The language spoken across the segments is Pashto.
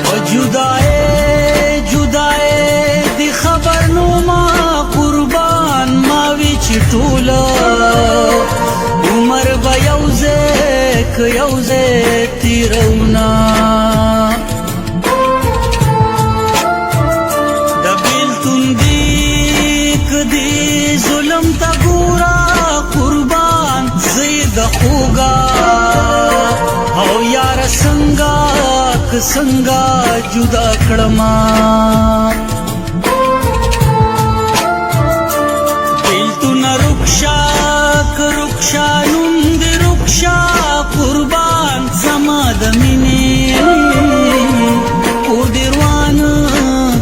په جدای جدای دی خبر نو ما قربان، ما وی چې ټوله عمر به یوځای که یوځای تیرونا. د بیلتون دی کدی ظلم تا ګورا قربان، زید خوګا او یار څنګه ک څنګه جدا کړما. بیلتون رخصا ک رخصا نوم دی رخصا قربان، زما د مینې کور دی روان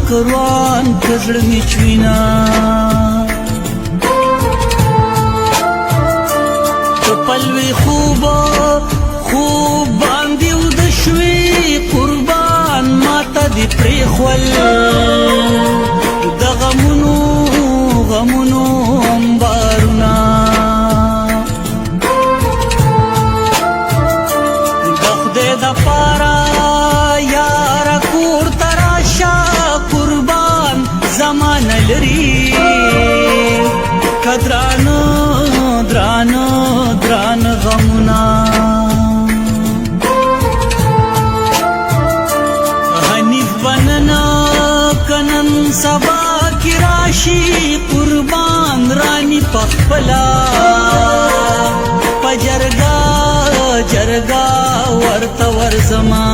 کروان کزړه می چوینا. پلوی خوب خوب باندې ود شوي قربان، ماته دې پرېخول د غمونو غمونو انبارونه. د خدای د پاره یار کور تراشه قربان، زمانه لري کدران دران دران غمونه. حنیف بننا کنن سبا کی راشي قربان، رانی پخپلا پجرګا جرګا ورته ورزما.